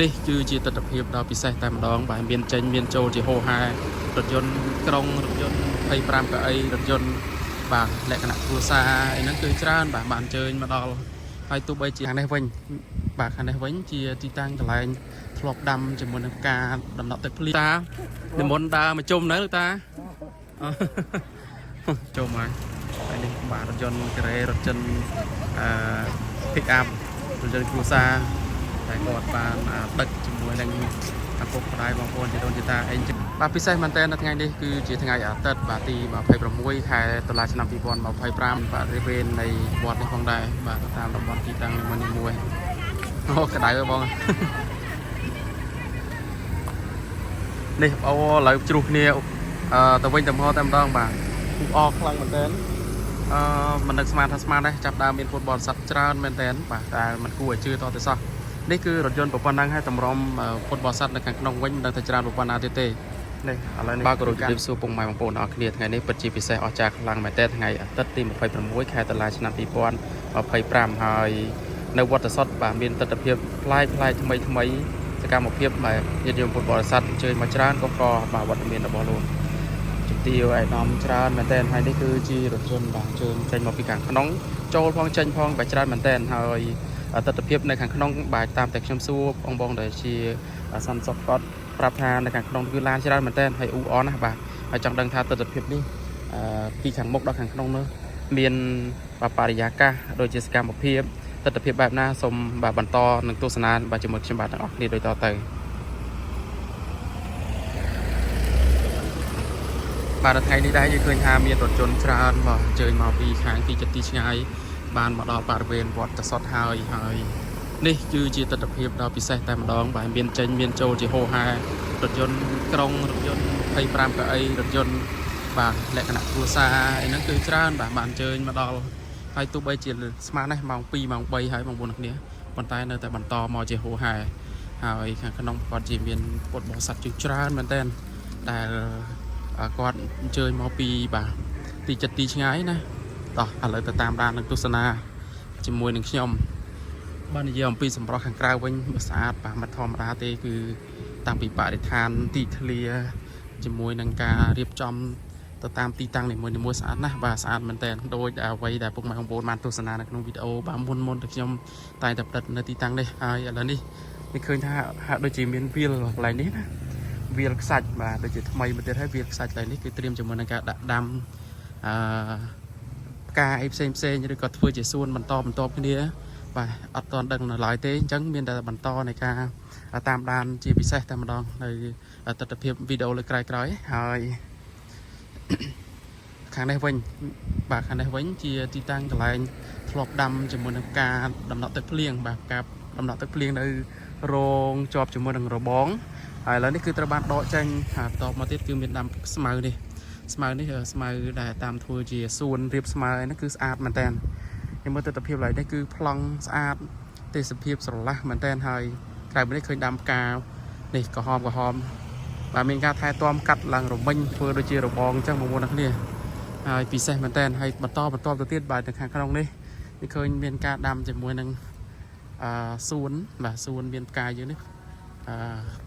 នេះគឺជាទស្សនវិជ្ជាដ៏ពិសេសតែម្ដងបាទមានចេញមានចូលជាហោហែរថយន្តក្រុងរថយន្ត25កៅអីរថយន្តបាទលក្ខណៈគ្រួសារអីហ្នឹងគឺច្រើនបាទបានអញ្ជើញមកដល់ហើយទោះបីជាខាងនេះវិញបាទខាងនេះវិញជាទីតាំងកន្លែងធ្លាប់ដាំជាមួយនឹងការដំណក់ទឹកភ្លៀងតានិមន្តដើរមកជុំនៅលោកតា ចូលមកហើយនេះបាទរថយន្តការ៉េរថយន្តអឺ pick up រថយន្តគ្រួសារតែគាត់បានដឹកជាមួយនឹងឪពុកម្ដាយបងប្អូនជីដូនជីតាអីចឹងបាទពិសេសមែនតើនៅថ្ងៃនេះគឺជាថ្ងៃអាទិត្យបាទទី26ខែតុលាឆ្នាំ2025បាទរិវេណនៃវត្តនេះផងដែរបាទទៅតាមតំបន់ទីតាំងនីមួយៗអូក្តៅហ៎បង នេះអូឥឡូវជ្រុះគ្នាអឺទៅវិញទៅមកតែម្ដងបាទអ៊ូអរខ្លាំងមែនតើអឺមិននឹកស្មានថាស្មានដែរចាប់ដើមមានពុទ្ធបរិស័ទច្រើនមែនតើបាទតែมันគួរឲ្យជឿតទៅសោះនេះគឺរថយន្តប្រព័ន្ធហ្នឹងឲ្យតម្រុំពុទ្ធបរិស័ទនៅខាងក្នុងវិញមិនដឹងថាច្រើនប្រព័ន្ធណាទៀតទេនេះឥឡូវនេះបាទគោរពជំរាបសួរពុកម៉ែបងប្អូនអរគ្នាថ្ងៃនេះពិតជាពិសេសអស្ចារ្យខ្លាំងមែនតើថ្ងៃអាទិត្យទី26ខែតុលាឆ្នាំ2025ហើយនៅវត្តសតបាទមានទស្សនវិជ្ជាប្លែកប្លែកថ្មីថ្មី សកម្មភាពបាទញាតិញោមពុទ្ធបរិស័ទអញ្ជើញមកច្រើនក៏ក៏បាទវត្តមានរបស់លោកជំទាវឯកឧត្តមច្រើនមែនទែនហើយនេះគឺជារថយន្តបាទអញ្ជើញចេញមកពីខាងក្នុងចូលផងចេញផងបាទច្រើនមែនទែនហើយទស្សនវិជ្ជានៅខាងក្នុងបាទតាមតែខ្ញុំសួរបងបងដែលជាសន្តិសុខគាត់ប្រាប់ថានៅខាងក្នុងគឺឡានច្រើនមែនទែនហើយអ៊ូអរណាស់បាទហើយចង់ដឹងថាទស្សនវិជ្ជានេះអឺពីខាងមុខដល់ខាងក្នុងនោះមានបាទបរិយាកាសដូចជាសកម្មភាព ទស្សនវិជ្ជាបែបណាសូមបាទបន្តនឹងទស្សនាបាទជាមួយខ្ញុំបាទទាំងអស់គ្នាដូចតទៅបាទនៅថ្ងៃនេះដែរយើងឃើញថាមានរថយន្តច្រើនបាទអញ្ជើញមកពីខាងទីជិតទីឆ្ងាយបានមកដល់បរិវេណវត្តតសតហើយហើយនេះគឺជាទស្សនវិជ្ជាដ៏ពិសេសតែម្ដងបាទមានចេញមានចូលជាហោហែរថយន្តក្រុងរថយន្ត25កៅអីរថយន្តបាទលក្ខណៈគ្រួសារអីហ្នឹងគឺច្រើនបាទបានអញ្ជើញមកដល់ហើយទោះបីជាស្មាននេះម៉ោង2ម៉ោង3ហើយបងប្អូនទាំងគ្នាប៉ុន្តែនៅតែបន្តមកជាហោហែហើយខាងក្នុងប្រកាសជាមានពុទ្ធបរិស័ទជាច្រើនមែនទែនដែលគាត់អញ្ជើញមកពីបាទទីចិត្តទីឆ្ងាយណាតោះឥឡូវទៅតាមដាននឹងទស្សនាជាមួយនឹងខ្ញុំបាទនិយាយអំពីសម្រស់ខាងក្រៅវិញបើស្អាតបាទមិនធម្មតាទេគឺតាំងពីបរិស្ថានទីធ្លាជាមួយនឹងការរៀបចំទៅតាមទីតាំងនីមួយៗស្អាតណាស់បាទស្អាតមែនតើដោយអ្វីដែលពុកម៉ែបងប្អូនបានទស្សនានៅក្នុងវីដេអូបាទមុនមុនតែខ្ញុំតែងតែផ្តិតនៅទីតាំងនេះហើយឥឡូវនេះនេះឃើញថាហាក់ដូចជាមានវាលកន្លែងនេះណាវាលខ្សាច់បាទដូចជាថ្មីមកទៀតហើយវាលខ្សាច់កន្លែងនេះគឺត្រៀមជាមួយនឹងការដាក់ដាំអឺផ្កាអីផ្សេងផ្សេងឬក៏ធ្វើជាសួនបន្តបន្តគ្នាបាទអត់ទាន់ដឹងនៅឡើយទេអញ្ចឹងមានតែបន្តនៃការតាមដានជាពិសេសតែម្ដងនៅទស្សនវិជ្ជាវីដេអូលើក្រោយៗហើយ ខាងនេះវិញបាទខាងនេះវិញជាទីតាំងកន្លែងធ្លាប់ដាំជាមួយនឹងការដំណក់ទឹកភ្លៀងបាទការដំណក់ទឹកភ្លៀងនៅរងជាប់ជាមួយនឹងរបងហើយឥឡូវនេះគឺត្រូវបានដកចេញហើយបន្ទាប់មកទៀតគឺមានដាំស្មៅនេះស្មៅនេះស្មៅដែលតាមធ្វើជាសួនរៀបស្មៅហ្នឹងគឺស្អាតមែនតើខ្ញុំមើលទស្សនវិជ្ជាឡើយនេះគឺប្លង់ស្អាតទេសភាពស្រឡះមែនតើហើយក្រៅពីនេះឃើញដាំផ្កានេះក្រហមក្រហមបាទមានការថែទាំកាត់ឡើងរមិញធ្វើដូចជារបងអញ្ចឹងបងប្អូនទាំងគ្នា ហើយពិសេសមែនតើហើយបន្តបន្តទៅទៀតបាទនៅខាងក្នុងនេះវាឃើញមានការដាំជាមួយនឹងអឺសួនបាទសួនមានផ្កាយើងនេះអឺ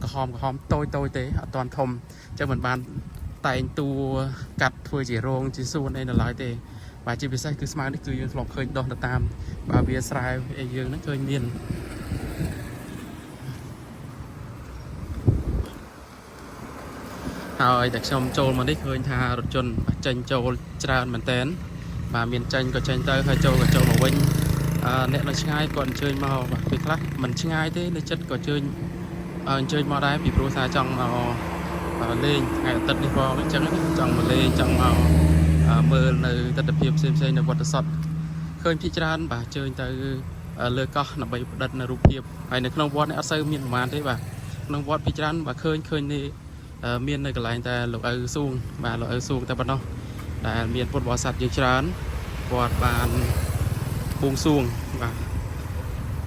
ក្រហមក្រហមតូចតូចទេអត់ទាន់ធំអញ្ចឹងមិនបានតែងតួកាត់ធ្វើជារោងជាសួនអីនៅឡើយទេបាទជាពិសេសគឺស្មៅនេះគឺយើងធ្លាប់ឃើញដុះទៅតាមបាទវាស្រែអីយើងហ្នឹងឃើញមានហើយតែខ្ញុំចូលមកនេះឃើញថារថយន្តបាទចេញចូលច្រើនមែនតើបាទមានចេញក៏ចេញទៅហើយចូលក៏ចូលមកវិញ អឺអ្នកនៅឆ្ងាយគាត់អញ្ជើញមកបាទពេលខ្លះមិនឆ្ងាយទេនៅចិត្តក៏អញ្ជើញអញ្ជើញមកដែរពីព្រោះថាចង់មកលេងថ្ងៃអាទិត្យនេះផងអញ្ចឹងណាចង់មកលេងចង់មកមើលនៅទស្សនវិជ្ជាផ្សេងៗនៅវត្តសតឃើញភាគច្រើនបាទអញ្ជើញទៅលើកោះដើម្បីផ្ដិតនៅរូបភាពហើយនៅក្នុងវត្តនេះអត់សូវមានប្រហែលទេបាទក្នុងវត្តភាគច្រើនបាទឃើញឃើញនេះមាននៅកន្លែងតែលោកឪសួងបាទលោកឪសួងតែប៉ុណ្ណោះដែលមានពុទ្ធបរិស័ទយើងច្រើនគាត់បាន បួងសួងបាទ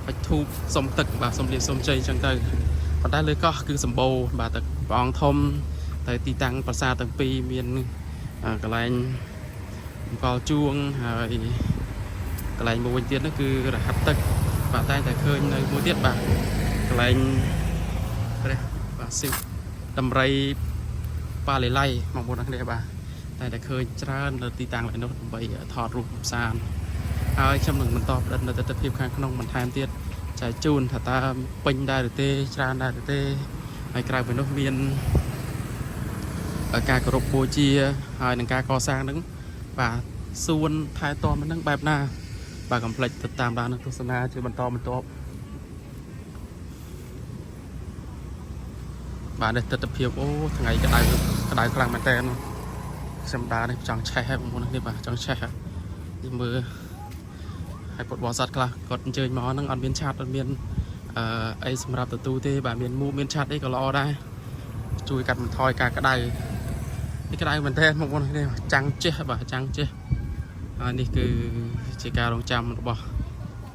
បាច់ធូបសុំទឹកបាទសុំលៀបសុំជ័យអញ្ចឹងទៅប៉ុន្តែលើកោះគឺសម្បូរបាទទឹកព្រះអង្គធំទៅទីតាំងប្រាសាទទាំងពីរមានកន្លែងអង្គលជួងហើយកន្លែងមួយវិញទៀតនោះគឺរហ័តទឹកបាទតែតែឃើញនៅមួយទៀតបាទកន្លែង ព្រះបាទសិវដំរីបាលីឡៃបងប្អូនអរគ្នាបាទតែតែឃើញច្រើននៅទីតាំងឡើយនោះដើម្បីថតរូបផ្សានហើយខ្ញុំនឹងបន្តផ្ដិតនៅទស្សនវិជ្ជាខាងក្នុងបន្ថែមទៀតចែកជូនថាតើពេញដែរឬទេច្រើនដែរឬទេហើយក្រៅពីនោះមានការគោរពបូជាហើយនឹងការកសាងហ្នឹងបាទសួនថែទាំហ្នឹងបែបណា បាទកុំភ្លេចទៅតាមដាននិងទស្សនាជាបន្តបន្ទាប់បាទនេះទស្សនភាពអូថ្ងៃក្តៅក្តៅខ្លាំងមែនតើខ្ញុំដើរនេះចង់ឆេះហើយបងប្អូននេះបាទចង់ឆេះហើយនេះមើលហើយពុតបរិស័ទខ្លះគាត់អញ្ជើញមកហ្នឹងអត់មានឆាតអត់មានអឺអីសម្រាប់ទទួលទេបាទមានមួកមានឆាតអីក៏ល្អដែរជួយកាត់បន្ថយការក្តៅនេះក្តៅមែនតើបងប្អូននេះចាំងជេះបាទចាំងជេះហើយនេះគឺជាការរងចាំរបស់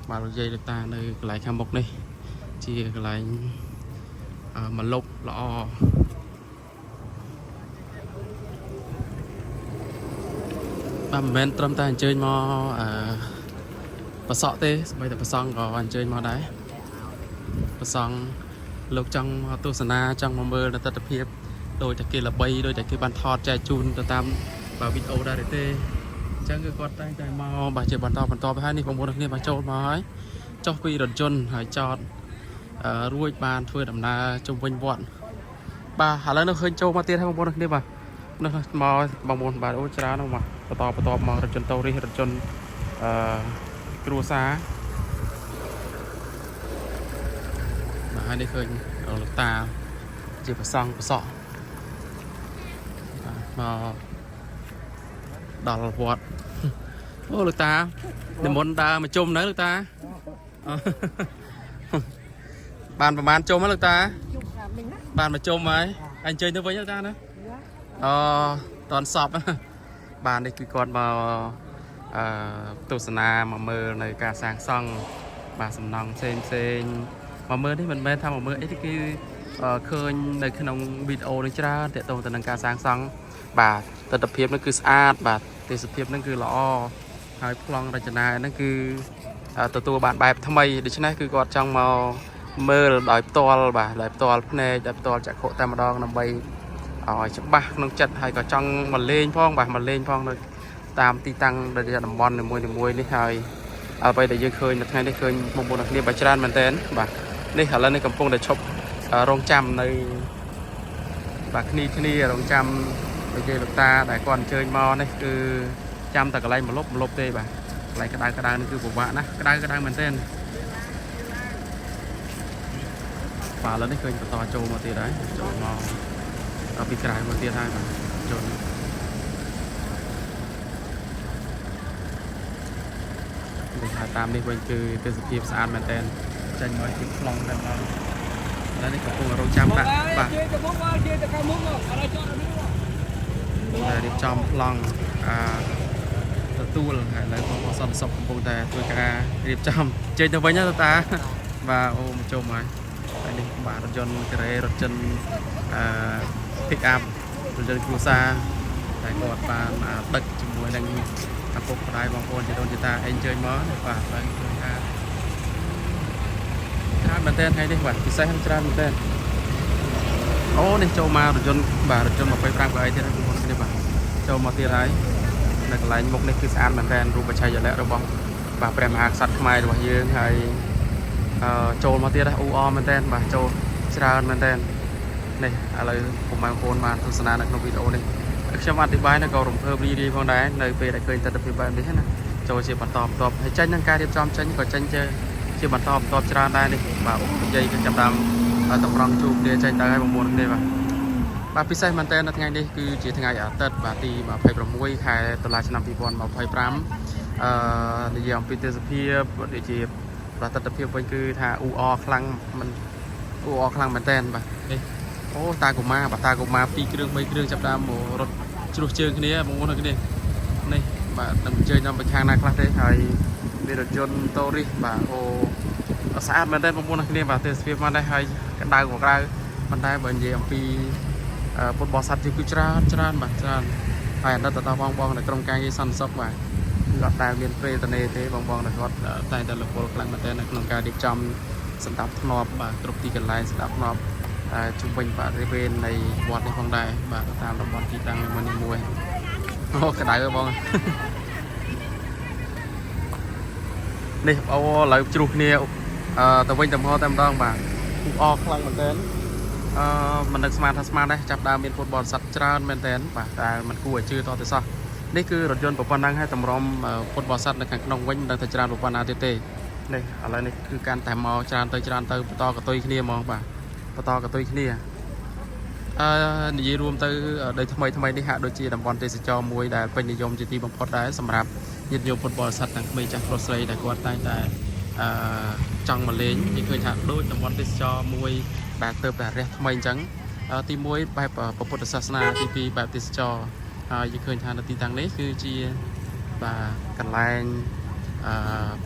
បាទលោកយាយលោកតានៅកន្លែងខាងមុខនេះជាកន្លែងអឺមលប់ល្អបាទមិនមែនត្រឹមតែអញ្ជើញមកអឺប្រសក់ទេសម្បីតែប្រសង់ក៏អញ្ជើញមកដែរប្រសង់លោកចង់មកទស្សនាចង់មកមើលនៅទស្សនភាពដោយតែគេល្បីដោយតែគេបានថតចែកជូនទៅតាមបាទវីដេអូដែរទេអញ្ចឹងគឺគាត់តែងតែមកបាទជាបន្តបន្តទៅហើយនេះបងប្អូនទាំងគ្នាបាទចូលមកហើយចុះពីរថយន្តហើយចតអឺរួចបានធ្វើដំណើរជុំវិញវត្តបាទឥឡូវនៅឃើញចូលមកទៀតហើយបងប្អូនទាំងគ្នាបាទនោះមកបងប្អូនបាទអូច្រើនណាស់មកបន្តបន្តមករថយន្តតូរីសរថយន្តអឺគ្រួសារបាទហើយនេះឃើញលោកតាជាប្រសង់ប្រសក់បាទមកដល់វត្ត អូលោកតានិមន្តដើរមកជុំនៅលោកតាអឺ បានប្រហែលជុំហើយលោកតា ជុំណាមិញណា បានមកជុំហើយអញ្ជើញទៅវិញលោកតាណាអូតនសព បាននេះគឺគាត់មកអឺទស្សនាមកមើលនៅការសាងសង់បាទសំណង់ផ្សេងផ្សេងមកមើលនេះមិនមែនថាមកមើលអីទេគឺអឺឃើញនៅក្នុងវីដេអូនេះច្រើនទាក់ទងទៅនឹងការសាងសង់បាទទស្សនភាពនោះគឺស្អាតបាទទេសភាពនោះគឺល្អហើយប្លង់រចនាហ្នឹងគឺអឺទទួលបានបែបថ្មីដូច្នេះគឺគាត់ចង់មកមើលដោយផ្ទាល់បាទដោយផ្ទាល់ភ្នែកដោយផ្ទាល់ចក្ខុតែម្ដងដើម្បី ឲ្យច្បាស់ក្នុងចិត្តហើយក៏ចង់មកលេងផងបាទមកលេងផងនៅតាមទីតាំងដែលជាតំបន់នីមួយៗនេះហើយអ្វីដែលយើងឃើញនៅថ្ងៃនេះឃើញបងប្អូនទាំងគ្នាបាទច្រើនមែនទែនបាទនេះឥឡូវនេះកំពុងតែឈប់រងចាំនៅបាទគ្នាគ្នារងចាំលោកយាយលោកតាដែលគាត់អញ្ជើញមកនេះគឺចាំតែកន្លែងមលុបមលុបទេបាទកន្លែងក្តៅក្តៅនេះគឺពិបាកណាស់ក្តៅក្តៅមែនទែនបាទឥឡូវនេះឃើញបន្តចូលមកទៀតហើយចូលមក ដល់ពីក្រៅមកទៀតហើយបាទចូលនេះថាតាមនេះវិញគឺទេសភាពស្អាតមែនតើចេញមកជាប្លង់តែម្ដងឥឡូវនេះកំពុងរងចាំដាក់បាទ ជិះទៅមុខមកជិះទៅខាងមុខមកអត់ឲ្យចតនេះមក តែរៀបចំប្លង់អឺទទួលហើយឥឡូវបងប្អូនសន្តិសុខកំពុងតែធ្វើការរៀបចំចេញទៅវិញណាតាបាទអូមកជុំហើយហើយនេះបាទរថយន្តការ៉េរថយន្តអឺ pick up រថយន្តគ្រួសារតែគាត់បានអាដឹកជាមួយនឹងឪពុកម្ដាយបងប្អូនជីដូនជីតាអីអញ្ជើញមកណាបាទហើយឃើញថាច្រើនមែនទែនថ្ងៃនេះបាទពិសេសច្រើនមែនទែនអូនេះចូលមករថយន្តបាទរថយន្ត25កៅអីទៀតហើយបងប្អូនគ្នាបាទចូលមកទៀតហើយនៅកន្លែងមុខនេះគឺស្អាតមែនទែនរូបបច្ចេកលក្ខណ៍របស់បាទព្រះមហាក្សត្រខ្មែររបស់យើងហើយអឺចូលមកទៀតហើយអ៊ូអរមែនទែនបាទចូលច្រើនមែនទែន នេះឥឡូវពុកម៉ែបងប្អូនបានទស្សនានៅក្នុងវីដេអូនេះខ្ញុំអធិប្បាយនៅក៏រំភើបរីករាយផងដែរនៅពេលដែលឃើញទស្សនវិជ្ជាបែបនេះណាចូលជាបន្តបន្ទាប់ហើយចេញនឹងការរៀបចំចេញក៏ចេញជាជាបន្តបន្ទាប់ច្រើនដែរនេះបាទអូនិយាយគឺចាំតាមតម្រង់ជួបគ្នាចេញទៅឲ្យបងប្អូនគ្នាបាទបាទពិសេសមែនតើនៅថ្ងៃនេះគឺជាថ្ងៃអាទិត្យបាទទី26ខែតុលាឆ្នាំ2025អឺនិយាយអំពីទេសភាពដូចជាប្រតិទិភាពវិញគឺថាអ៊ូអរខ្លាំងមិនអ៊ូអរខ្លាំងមែនតើបាទនេះ អូតាកូម៉ាបាទតាកូម៉ា2គ្រឿង3គ្រឿងចាប់ដើមមករត់ជ្រុះជើងគ្នាបងប្អូនគ្នានេះបាទនឹងអញ្ជើញដល់ទៅខាងណាខ្លះទេហើយមានរថយន្តតូរីសបាទអូស្អាតមែនទែនបងប្អូនគ្នាបាទទេសភាពមកដែរហើយក្តៅក៏ក្តៅប៉ុន្តែបើនិយាយអំពីពុទ្ធបរិស័ទយើងគឺច្រើនច្រើនបាទច្រើនហើយអាណិតទៅដល់បងបងនៅក្រុមការងារសន្តិសុខបាទគឺអត់ដែលមានព្រេតនេទេបងបងដែលគាត់តែងតែរវល់ខ្លាំងមែនទែននៅក្នុងការរៀបចំសម្ដាប់ធ្នាប់បាទគ្រប់ទីកន្លែងសម្ដាប់ធ្នាប់ ជុំវិញបរិវេណនៃវត្តនេះផងដែរបាទតាមតំបន់ទីតាំងនីមួយៗអូក្តៅហ៎បង នេះអូឥឡូវជ្រុះគ្នាអឺទៅវិញទៅមកតែម្ដងបាទអ៊ូអខ្លាំងមែនទែនអឺមិននឹកស្មានថាស្មានដែរចាប់ដើមមានពុទ្ធបរិស័ទច្រើនមែនទែនបាទតែมันគួរឲ្យជឿតទៅសោះនេះគឺរថយន្តប្រព័ន្ធហ្នឹងឲ្យតម្រុំពុទ្ធបរិស័ទនៅខាងក្នុងវិញមិនដឹងថាច្រើនប្រព័ន្ធណាទៀតទេនេះឥឡូវនេះគឺកាន់តែមកច្រើនទៅច្រើនទៅបន្តកតុយគ្នាហ្មងបាទបន្តកតុយគ្នាអឺនិយាយរួមទៅដីថ្មីថ្មីនេះហាក់ដូចជាតំបន់ទេសចរមួយដែលពេញនិយមជាទីបំផុតដែរសម្រាប់ ញាតិញោមពុទ្ធបរិស័ទទាំងក្មេងចាស់ប្រុសស្រីដែលគាត់តែងតែអឺចង់មកលេងយើងឃើញថាដូចតំបន់ទេសចរមួយដែលទៅតែរះថ្មីអញ្ចឹងទី1បែបពុទ្ធសាសនាទី2បែបទេសចរហើយយើងឃើញថានៅទីតាំងនេះគឺជាបាទកន្លែងអឺ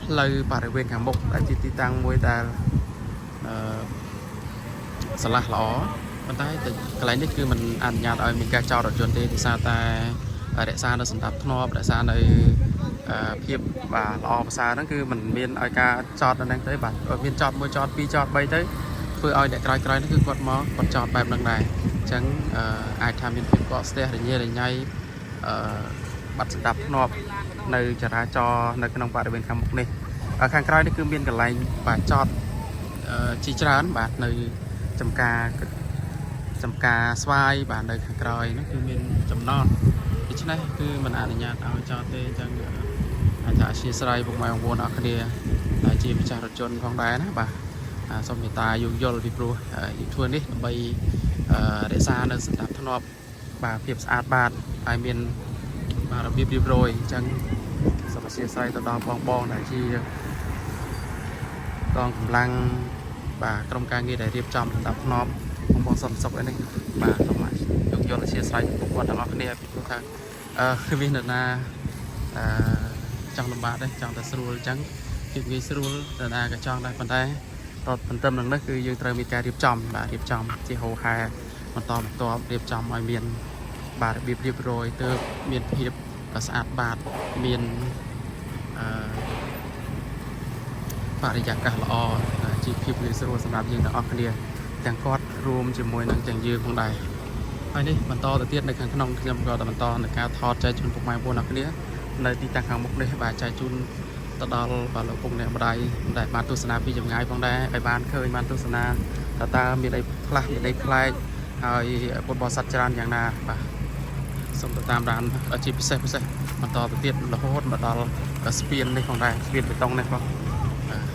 ផ្លូវបរិវេណខាងមុខដែលជាទីតាំងមួយដែលអឺស្រឡះល្អប៉ុន្តែកន្លែងនេះគឺมันអនុញ្ញាតឲ្យមានការចោតរថយន្តទេដោយសារតែរក្សានៅសន្តាប់ធ្នាប់រក្សានៅ អឺភាពបាទល្អប្រសើរហ្នឹងគឺมันមានឲ្យការចតនៅហ្នឹងទេបាទឲ្យមានចតមួយចតពីរចតបីទៅធ្វើឲ្យអ្នកក្រោយៗហ្នឹងគឺគាត់មកគាត់ចតបែបហ្នឹងដែរអញ្ចឹងអឺអាចថាមានភាពកកស្ទះរញ៉េរញ៉ៃអឺបាត់សន្តាប់ធ្នាប់នៅចរាចរណ៍នៅក្នុងបរិវេណខាងមុខនេះហើយខាងក្រោយនេះគឺមានកន្លែងបាទចតអឺជាច្រើនបាទនៅចំការចំការស្វាយបាទនៅខាងក្រោយហ្នឹងគឺមានចំណតដូច្នេះគឺมันអនុញ្ញាតឲ្យចតទេអញ្ចឹង អាចថាអធិស្ឋានពុកម៉ែបងប្អូនអរគ្នាដែលជាម្ចាស់រថយន្តផងដែរណាបាទអាសូមមេត្តាយោគយល់ពីព្រោះយើងធ្វើនេះដើម្បីអឺរក្សានៅសន្តិភាពបាទភាពស្អាតបាតហើយមានបាទរបៀបរៀបរយអញ្ចឹងសូមអធិស្ឋានទៅដល់បងបងដែលជាកងកម្លាំងបាទក្រុមការងារដែលរៀបចំសន្តិភាពបងបងសន្តិសុខអីនេះបាទសូមយោគយល់អធិស្ឋានចំពោះគាត់ទាំងអស់គ្នាពីព្រោះថាអឺគ្មាននរណាអឺ ចង់លំបាកដែរចង់តែស្រួលអញ្ចឹងភាពងាយស្រួលតើណាក៏ចង់ដែរប៉ុន្តែតទន្ទឹមនឹងនេះគឺយើងត្រូវមានការរៀបចំបាទរៀបចំជាហោហែបន្តបន្ទាប់រៀបចំឲ្យមានបាទរបៀបរៀបរយទើបមានភាពស្អាតបាតមានអឺបរិយាកាសល្អជាភាពងាយស្រួលសម្រាប់យើងទាំងអស់គ្នាទាំងគាត់រួមជាមួយនឹងទាំងយើងផងដែរហើយនេះបន្តទៅទៀតនៅខាងក្នុងខ្ញុំក៏បន្តនៅការថតចែកជូនពុកម៉ែបងប្អូនអរគ្នា នៅទីតាំងខាងមុខនេះបាទចែកជូនទៅដល់បាទលោកពុកអ្នកម្ដាយដែលបានទស្សនាពីចម្ងាយផងដែរឲ្យបានឃើញបានទស្សនាតើតើមានអីខ្លះមានអីប្លែកហើយពុទ្ធបរិស័ទច្រើនយ៉ាងណាបាទសូមទៅតាមដានជាពិសេសពិសេសបន្តទៅទៀតរហូតមកដល់ស្ពាននេះផងដែរស្ពានបេតុងនេះបងបាទ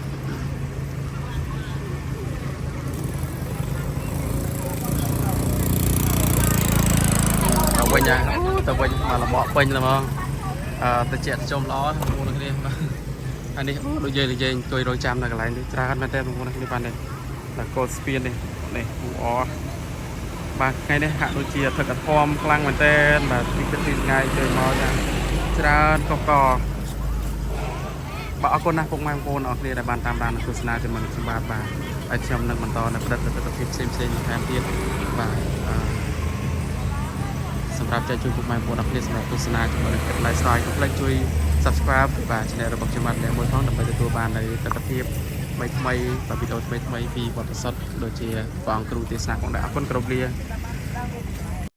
ទៅវិញហើយអូទៅវិញមកលបកពេញហ្មងអឺទៅជាជុំល្អបងប្អូនគ្នាបាទ អានេះអូដូចយើងនិយាយអង្គុយរងចាំនៅកន្លែងនេះច្រើនមែនតើបងប្អូនគ្នាបាននេះដល់កូលស្ពាននេះនេះអ៊ូអបាទថ្ងៃនេះហាក់ដូចជាថឹកអធមខ្លាំងមែនតើបាទទីគិតទីថ្ងៃជួយមកយ៉ាងច្រើនកកកបាទអរគុណណាស់ពុកម៉ែបងប្អូនអរគ្នាដែលបានតាមដាននិងទស្សនាជាមួយនឹងខ្ញុំបាទបាទហើយខ្ញុំនឹងបន្តនៅផលិតផលិតភាពផ្សេងៗបន្ថែមទៀតបាទអឺ សម្រាប់ចែកជូនពុកម៉ែបងប្អូនអរគ្នាសម្រាប់ទស្សនាជាមួយនឹងគិត Lifestyle កុំភ្លេចជួយ Subscribe បាទ Channel របស់ខ្ញុំបាទម្នាក់មួយផងដើម្បីទទួលបាននូវទស្សនវិជ្ជាថ្មីថ្មីៗបាទវីដេអូថ្មីថ្មីៗពីវត្តសុទ្ធដូចជាព្រះអង្គគ្រូទេសនាផងដែរអរគុណគោរពលា